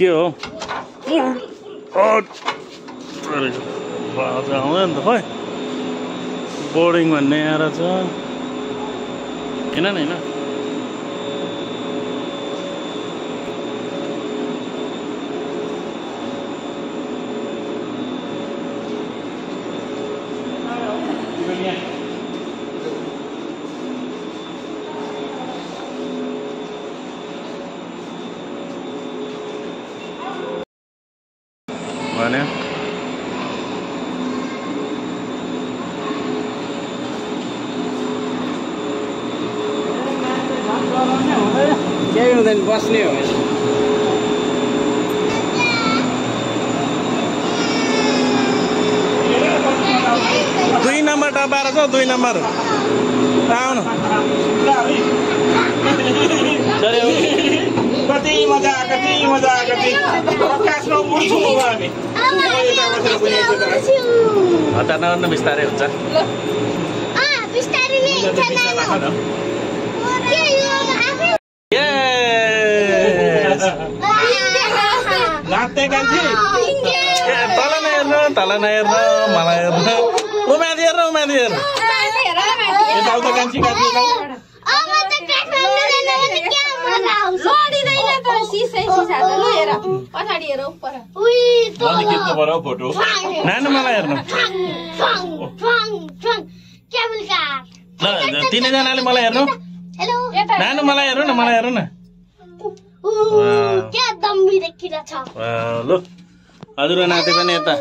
के हो आउँदैन त खै बोर्डिङ भन्ने आएर छ होइन भने केही हुँदैन बस्ने हो 2 नम्बर डब्बा रहेछ 2 नम्बर आउनु कति मजा आकाशमा उड्छु म हामी हतार नगर्नु बिस्तारै हुन्छ लाग्दै कान्छी तल नहेर्नु मलाई हेर्नु उमाथि हेर्नु यताउता कान्छी फोटो नानु मलाई हेर्नु ल 3 जनाले मलाई हेर्नु नानु मलाई हेर्नु न ल हजुर नाति पनि यता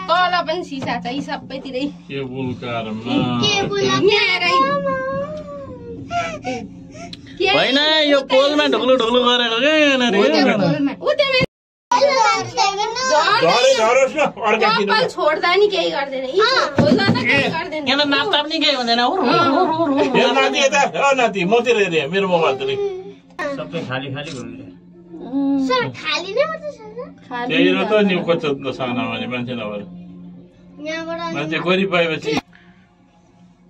तल पनि सिसा छ यी सबैतिरै होइन यो पोलमा ढुक्लु गरेको क्या छोड्दा नि केही गर्दैन नाप्दा पनि केही हुँदैन मेरो मोबाइल सबै खाली निउको चोद्न साना भने मान्छे नभएर मान्छे गरिब भएपछि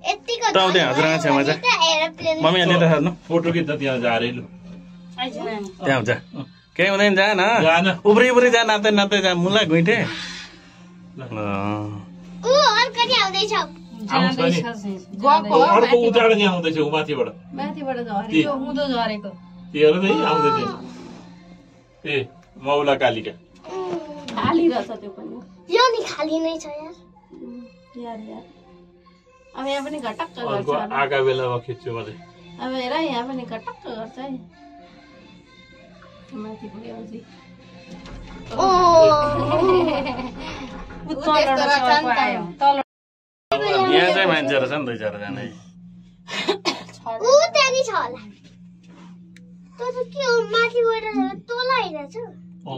हजुरआमा छेउमा छ मम्मी अलि त हेर्नु फोटो खिच्छ त्यहाँ झारेलु त्यहाँ हुन्छ केही हुँदैन जा न उब्री जा नाच्दै जा मुला घुइटे अर्को उचाड यहाँ आउँदैछ माथिबाट आउँदैछ ए मौला कालिका खाली रहेछ त्यो पनि यो नि खाली नै छ यार अब यहाँ पनि घटक्क गर्छ आगा बेलामा खिच्छु मैले अब हेर यहाँ पनि घटक्क गर्छ है माथि पुग्योपछि यहाँ चाहिँ मान्छेहरू छ नि 2-4 जना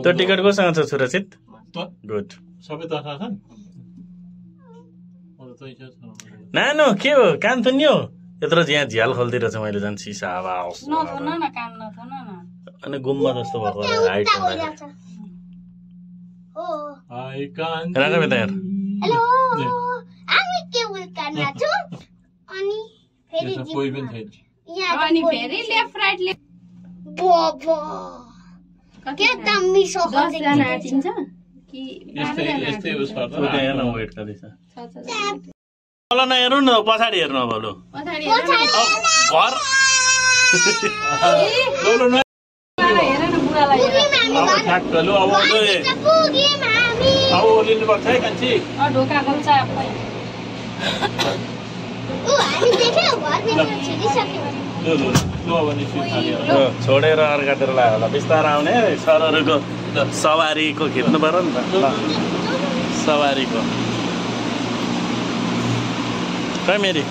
त्यो टिकट कोसँग छ सुरक्षित गुड सबै तथा छन् नानु के हो कान थुन्यो यत्रो यहाँ झ्याल खोल्दिरहेछ मैले झन् सिसा हावा आओस् अनि गुम्बा जस्तो भएको हाइट राजा बेटा हेर कोही पनि छैन अनि फेरि लेफ्ट राइट के दामी 10 जना आटिन्छ कि यस्तै उस पर्छ उता हेर्न वेट गर्दैछ छ तल नहेर्नु न पछाडि हेर्नु अब लु पछाडि घर हेर न बुढालाई अब ठ्याक्क लु अब लिनुपर्छ है कान्छी ढोका खोल्छ आफै लु अब निस्किनु थाल्यो छोडेर अर्कातिर लाग्यो होला बिस्तार आउने सरहरूको सवारीको खिच्नु पर्यो नि त सवारीको खै मेरी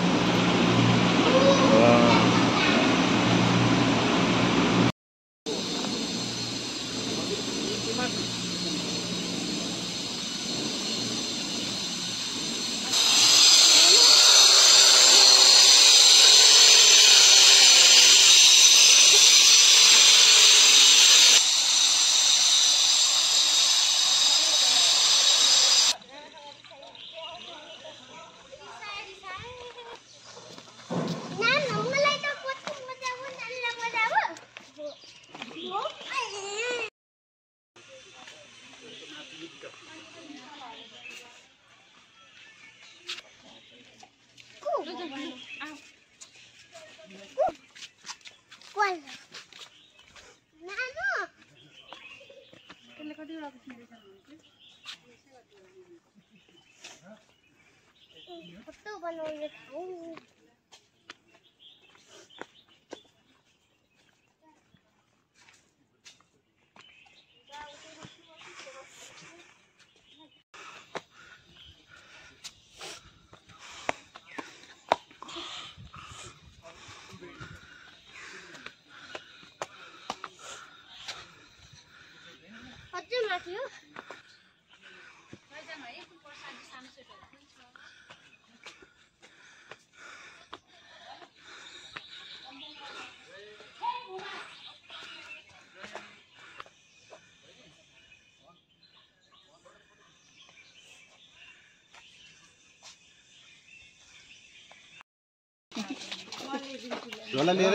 झोला लिएर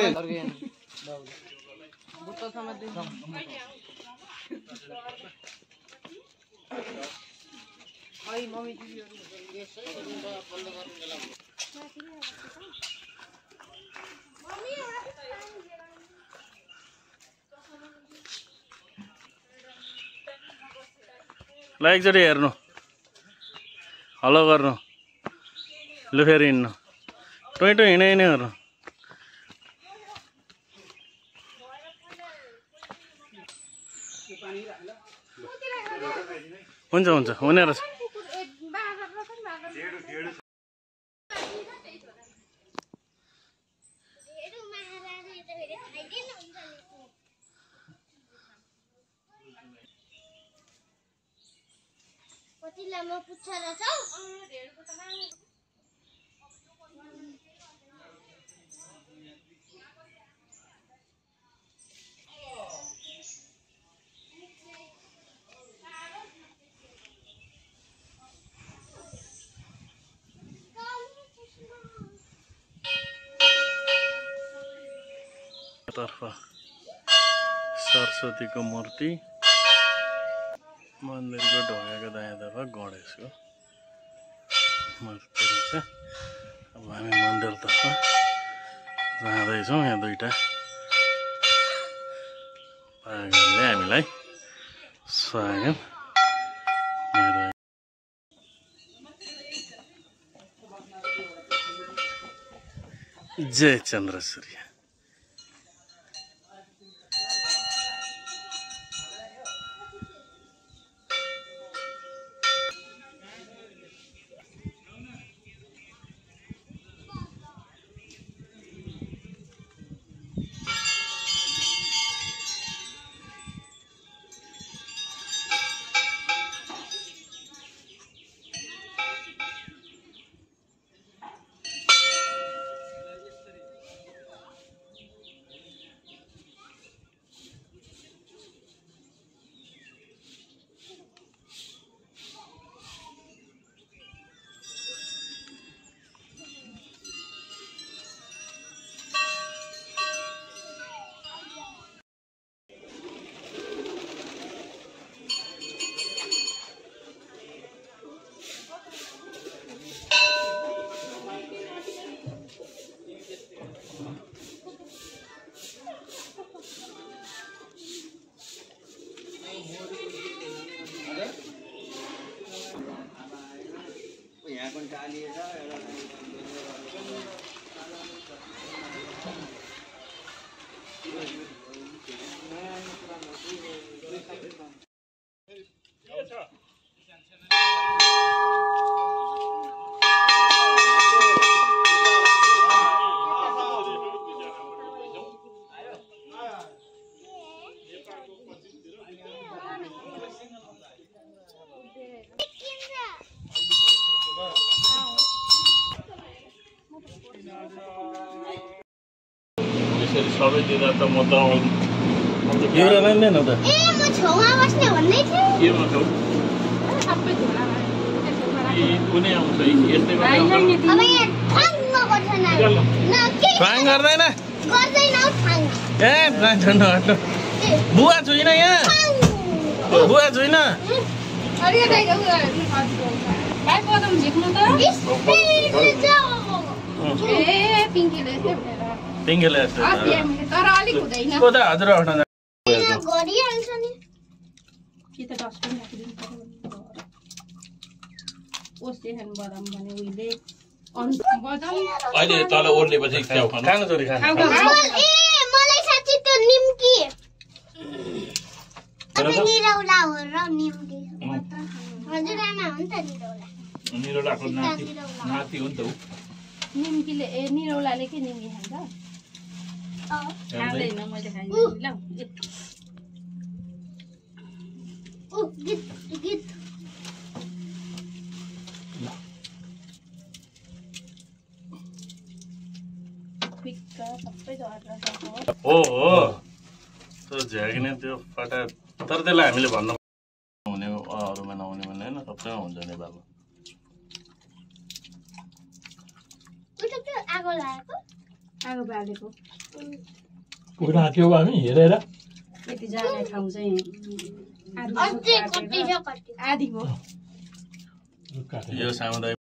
ल एकचोटि हेर्नु हलो गर्नु लु फेरि हिँड्नु टोइ टोइ हिँडे हिँडे गर्नु हुन्छ हुन्छ हुने रहेछ लामो पुच्छा रहेछौ तर्फ सरस्वतीको मूर्ति मन्दिरको ढोकाको दायाँतर्फ गणेशको मूर्ति रहेछ। अब हामी मन्दिरतर्फ जाँदैछौँ। यहाँ दुईटा पागलले हामीलाई स्वागत जय चन्द्र सूर्य। यसरी सबैतिर त म त एउटा लाँदैन त ए म छेउमा बस्ने भन्दै थिएँ केमा छौ सबै झोलामा यी कुनै आउँछ यस्तै अब यहाँ ठाङ्ग गर्छ न के ठाङ गर्दैन गर्दैन हौ ठाङ्ग ए जान्छ हट्नु बुवा छुइनँ यहाँ बुवा छुइनँ अरे दाइ जाऊ भाइ पदम झिक्नु त स्पिडले जाऊ ए पिङ्कीले यस्तै भनेर पिङ्गेले यस्तो अस्ति हामीले तर अलिक हुँदैन को त हजुर उठ्न गरिहाल्छ नि कि त डस्टबिन राखिदिनु पर्यो ओस्टे खानु बदाम भने उहिले बदाम अहिले तल ओर्लेपछि च्याउ खानु खानु छोरी खानु खाऊ खाऊ ए मलाई साँच्चै त्यो निम्की अनि निरौला हो र निम्की हजुरआमा हो नि त निरौला निरौलाको नाति नाति हो नि त ऊ निम्कीले ए निरौलाले के निम्की खान्छ खाँदैन मैले खाइदिनु ल ऊ गीत गीत पिक्का सबै झरेर सको हो त्यो झ्याग्ने त्यो फटा तर त्यसलाई हामीले भन्नु हुने अरूमा नहुने भन्ने होइन सबैमा हुन्छ नेपालमा उता त्यो आगो लागेको आगो बालेको कुखुरा हाट्यो हामी हेरेर यति जाने ठाउँ चाहिँ अझै कति छ कति आधी भयो यो सामुदायिक